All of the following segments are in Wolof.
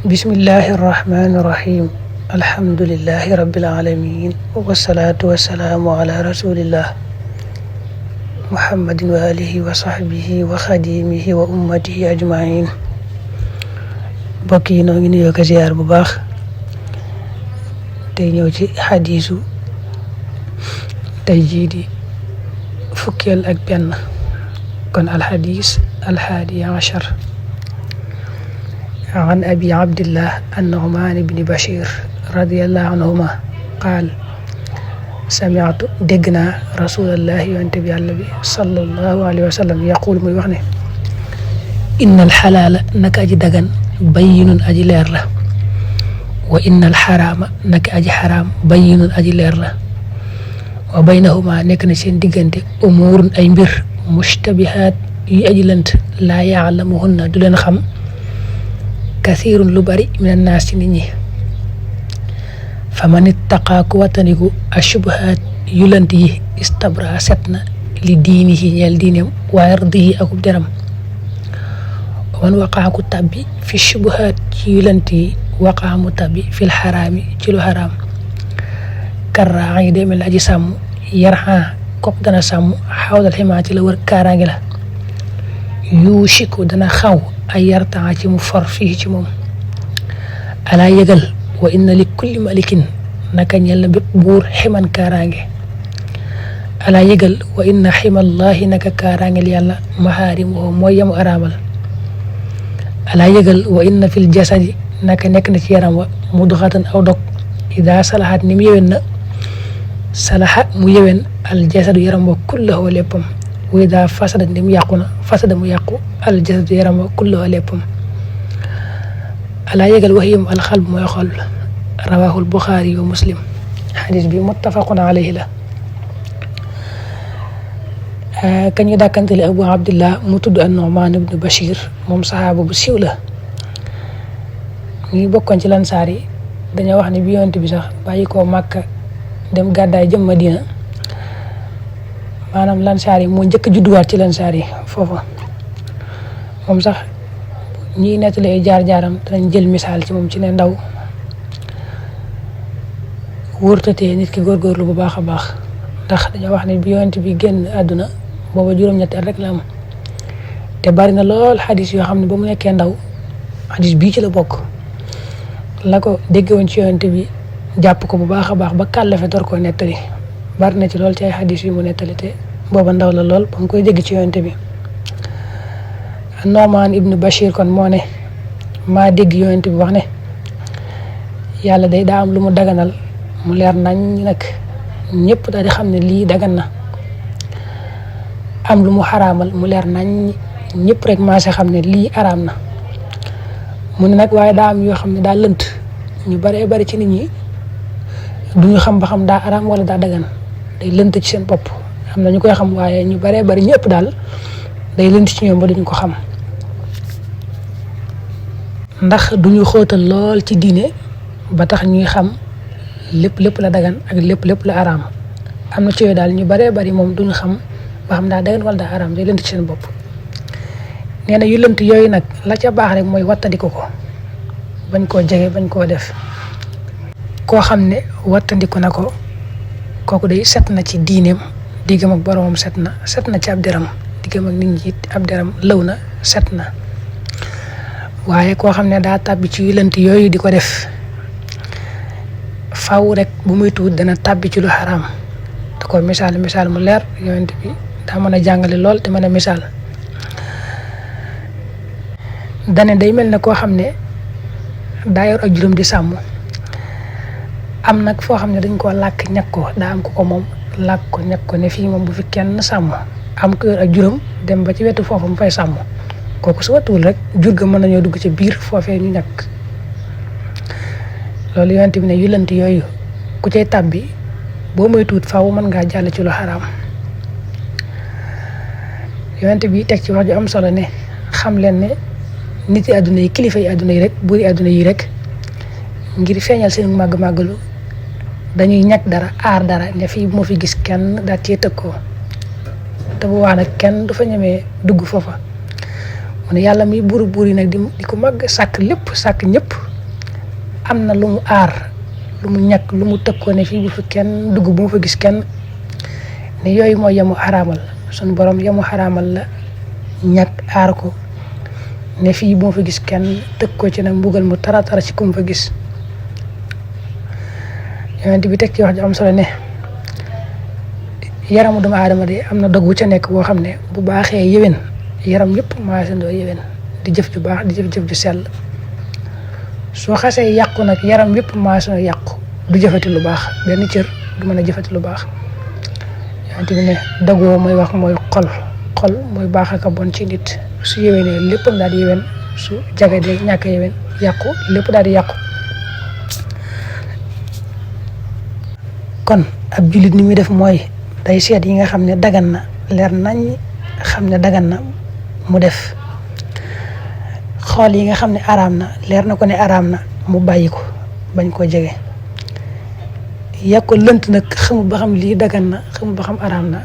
bismillahi irrahmani irrahim alhamdulillahi rabbil alamin wassalatu wassalamu ala rasulillah muhammadin wa alihi wa sahbihi wa xadimihi wa ummatihi ajmain. mbokk yi noo ngi nuyoo ko ziyaar bu baax tey ñëw ci xadiisu tey jii di fukkeel ak benn kon alxadiis alhaadi ashar an abi abdillah an-Nu'man ibni Bashir radiyallahu anhuma qaal sami'tu dégg naa rasulallahi yonte bi yàlla bi sallallahu alayhi wa sallam yaqul muy wax ne inna alxalaala naka aji dagan bayyinun aji leer la wa inna alxaraama naka aji xaraam bayyinun aji leer la wa baynahuma nekk na seen diggante umuurun ay mbir mushtabihaat yu aji lënt laa yaalamuhunna du leen xam kasiirun lu bari min annaas ci nit ñi fa man ittaqaa ku wattandiku ashubuhaat yu lënt yi istabra set na li diinihi ñeel diineem wa ardihi akub deram wa man waqaa ku tabbi fi shubuhaat ci yu lënt yi waqaa mu tabbi fil xaraami ci lu xaraam karraa yi demel aji sàmm yarxaa kopp dana sàmm xawdal ximaa ci la wër kaaraange la yuushiku dana xaw ay yartaa ci mu for fii ci moom alaa yëgal wa inna li kulli malikin naka ñel na bépp buur ximan kaaraange alaa yëgal wa inna ximallahi naka kaaraangel yàlla maxaarimuhu mooy yamu araamal alaa yëgal wa inna fil jasadi naka nekk na ci yaram wa mudxatan aw dog ida salaxat ni mu yëwen na salaxa mu yëwen al jasadu yaram wa kullahu léppam wa ida fasada ni mu yàqu na fasada mu yàqu al jasadu yaram wa kullahu léppam alaa yëgal wax yëm alxalb mooy xol rawahul buxaari wa muslim xadis bi muttafaqun alayhi la kañu dàkkantele abu abdillah mu tudd an-Nu'man ibnu Bashir moom saxaaba bu siiw la ngi bokkoon ci lansaar yi dañoo wax ne bi yonent bi sax bàyyi koo Màkka dem gàddaay jëm Madina maanaam lansaar yi moo njëkk a judduwaat ci lansaar yi foofa moom sax ñiy nettali ay jaar-jaaram danañ jël misaal ci moom ci ne ndaw wóortatee nit ki góorgóorlu bu baax a baax ndax dañoo wax ne bi yonent bi génn àdduna booba juróom-ñetti at rek la am te bari na lool xadis yoo xam ne ba mu nekkee ndaw xadis bii ci la bokk la ko dégge woon ci yonent bi jàpp ko bu baax a baax ba kàllafe door koo nettali bari na ci lool ci ay xadis yu mu nettali te booba ndaw la lool ba mu koy dégg ci yonent bi Nu'man ibnu Bashir kon moo ne maa dégg yonent bi wax ne yàlla day daa am lu mu daganal mu leer nañ nag ñëpp daal di xam ne lii dagan na am lu mu xaraamal mu leer nañ ñëpp rek maase xam ne lii araam na mu ne nag waaye daa am yoo xam ne daa lënt ñu baree bari ci nit ñi duñu xam ba xam daa araam wala daa dagan day lënt ci seen bopp am na ñu koy xam waaye ñu baree bari ñëpp daal day lënt ci ñoom ba duñu ko xam ndax duñu xóotal lool ci diine ba tax ñuy xam lépp la dagan ak lépp la araam am na ci yooyu daal ñu baree bari moom duñu xam ba xam daa dagan wala daa araam day lënt ci seen bopp nee na yu lënt yooyu nag la ca baax rek mooy wattandiku ko bañ koo jege bañ koo def koo xam ne wattandiku na ko kooku day set na ci diineem diggam ak boromam set na ci ab deram diggam ak nit ñi ab deram lëw na set na waaye koo xam ne daa tàbbi ci yu lënt yooyu di ko def faw rek bu muy tuut dana tàbbi ci lu xaraam te ko misaal mu leer yonent bi daa mën a jàngale lool te mën a misaal dane day mel ne koo xam ne daa yor ak juróom di sàmm am nag foo xam ne dañ koo làkk ñag ko daa am ko moom làkk ko ñag ko ne fii moom bu fi kenn sàmm am ko yor ak juróom dem ba ci wetu foofu mu fay sàmm kooku su watuwul rek jur ga mën nañoo dugg ci biir foofee ñu ñàkk loolu yonent bi ne yu lënt yooyu ku cay tàbbi boo may tuut faaw mën ngaa jàll ci lu xaraam yonent bi teg ci wax ju am solo ne xam leen ne nit yi àdduna yi kilifa yi àdduna yi rek buuri àdduna yi rek ngir feeñal seen màgg-màggalu dañuy ñàkk dara aar dara ne fii moo fi gis kenn daal cee tëg ko te bu waa nag kenn du fa ñemee dugg foofa mu ne yàlla mi buur yi nag di ko màgg sàkk lépp sàkk ñëpp am na lu mu aar lu mu ñàkk lu mu tëkkoo ne fii bu fa kenn dugg bu mu fa gis kenn ne yooyu mooy yamu xaraamal suñu borom yamu xaraamal la ñàkk aar ko ne fii bu mu fa gis kenn tëkk ko ci nag mbugal mu tara tara ci ku mu fa gis. yonent bi teg ci wax ju am solo ne yaramu doomu aadama de am na dog bu ca nekk boo xam ne bu baaxee yéwén yaram yëpp maa sandoo yéwén di jëf ju baax di jëf ju sell soo xasee yàqu nag yaram yëpp maa sandoo yàqu du jëfati lu baax benn cër du mën a jëfati lu baax. yonent bi ne dogoo mooy wax mooy xol mooy baax ak a bon ci nit su yéwénee léppam daal di yéwén su jagadee ñàkk a yéwén yàqu lépp daal di yàqu. kon ab jullit ni muy def mooy day seet yi nga xam ne dagan na leer nañ xam ne dagan na mu def xool yi nga xam ne araam na leer na ko ne araam na mu bàyyi ko bañ koo jege. yàgg ko lënt nag xamul ba xam lii dagan na xamul ba xam araam na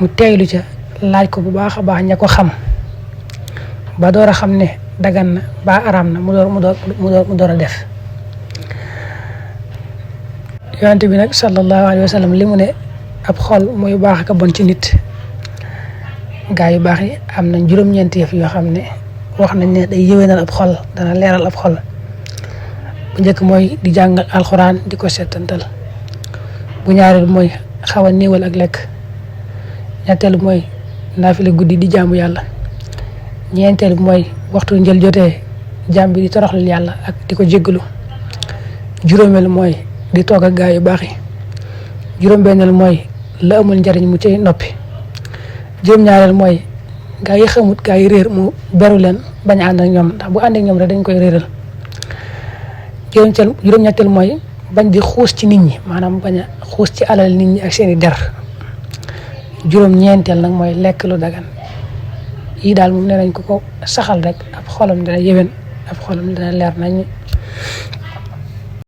mu teeylu ca laaj ko bu baax a baax ña ko xam ba door a xam ne dagan na ba araam na mu door a def. yonent bi nag sallallahu alayhi wa sallam li mu ne ab xol mooy baax ak a bon ci nit gaa yu baax yi am nañ juróom-ñeenti yëf yoo xam ne wax nañ ne day yéwénal ab xol dana leeral ab xol. bu njëkk mooy di jàngal alxuraan di ko settantal. bu ñaareel mooy xaw a néewal ak lekk. ñetteel mooy naafila guddi di jaamu yàlla. ñeenteel mooy waxtu njël jotee jaam bi di toroxlul yàlla ak di ko jéggalu. juróomeel mooy di toog ak gaa yu baax yi. juróom-benneel mooy la amul njariñ mu cay noppi. juróom-ñaareel mooy gaa yi xamut gaa yi réer mu beru leen bañ a ànd ak ñoom ndax bu ànd ak ñoom rek dañ koy réeral. juróom-ñetteel mooy bañ di xuus ci nit ñi maanaam bañ a xuus ci alal nit ñi ak seeni der. juróom-ñeenteel nag mooy lekk lu dagan yii daal moom nee nañ ko saxal rek ab xolam dina yéwén ab xolam dina leer nañ.